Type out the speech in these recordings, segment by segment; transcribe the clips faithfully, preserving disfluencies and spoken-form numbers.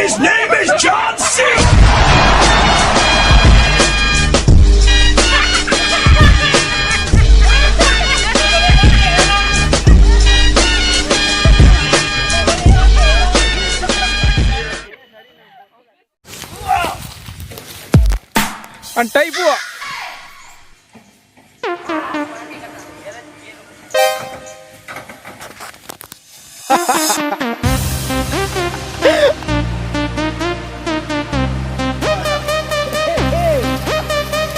His name is John Cena. Antai puak.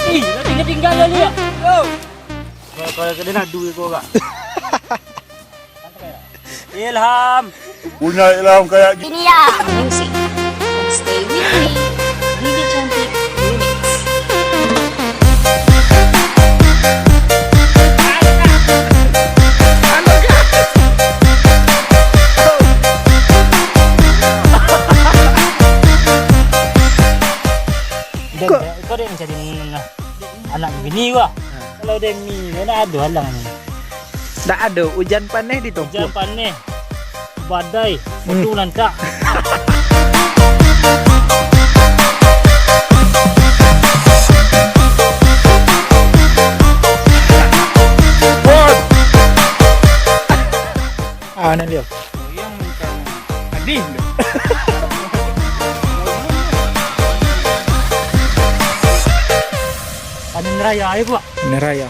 Ih, lah tinggal-tinggal lah liak. Yo. Kalau, kalau kena nadu ko kak. Ilham. Punya Ilham kayak gitu. Ini ya, music. Stay with me. D J Cantik Remix. Kok? Kau dek mencari anak bini gua. Kalau demi, mana ada halang ni? Ndak ado, ujan paneh di Tompuak. Ujan paneh, badai, hmm, batu lantak. Ah, nan dia. Goyang macam habis tu. Panen raya, ayo, Pak. Panen raya.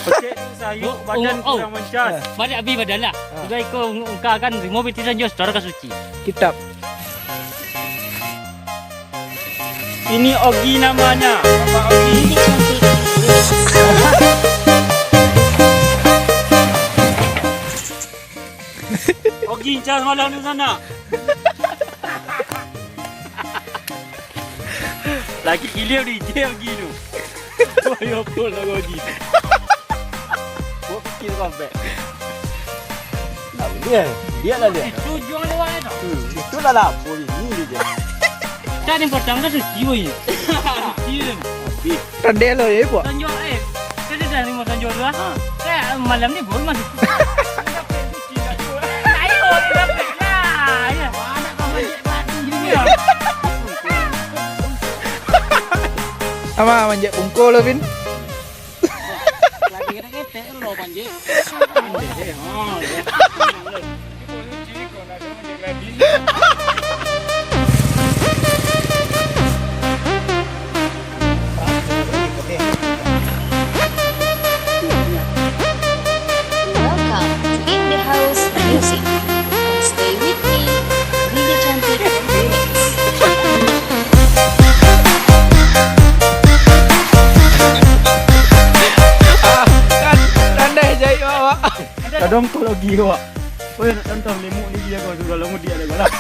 Kecek tu sayuk, oh, badan oh, oh, kurang mancas. Balik habis badan lah. Ah. Sudah iko ung-, ungkapkan limo bintisan jo Saudara Kasuci. Kitab. Ini Ogi namanya, Bapak Ogi. Ogi, cas malam di sana. Lagi kilia di J Ogi tu. Oh, ya ampun lah, Ogi. Gua pikir kau, Bek. Nah, dia, dia lah dia. Itu juang lewat tu. Hmm, itulah lah, polis ni dia. Dah ni potong dah suci, woi. Suci tu. Habis. Tandai lo, ya, Pak? Tonjok, eh. Tadi dah lima tonjok tu, ah. Ha. Eh, malam ni baru masuk. Ayo, dia dapat lah. Ya. Ama manjek pungko lo, Bin. Lagi ngetek-ngetek lo, panjek. Welcome to In The House Music. Stay with me, D J Cantik Remix. Ah, kan, tandai jahit awak. Kadang kau lagi awak. Oi, nak tonton limuk ni dia kau sudah lama dia ada galak.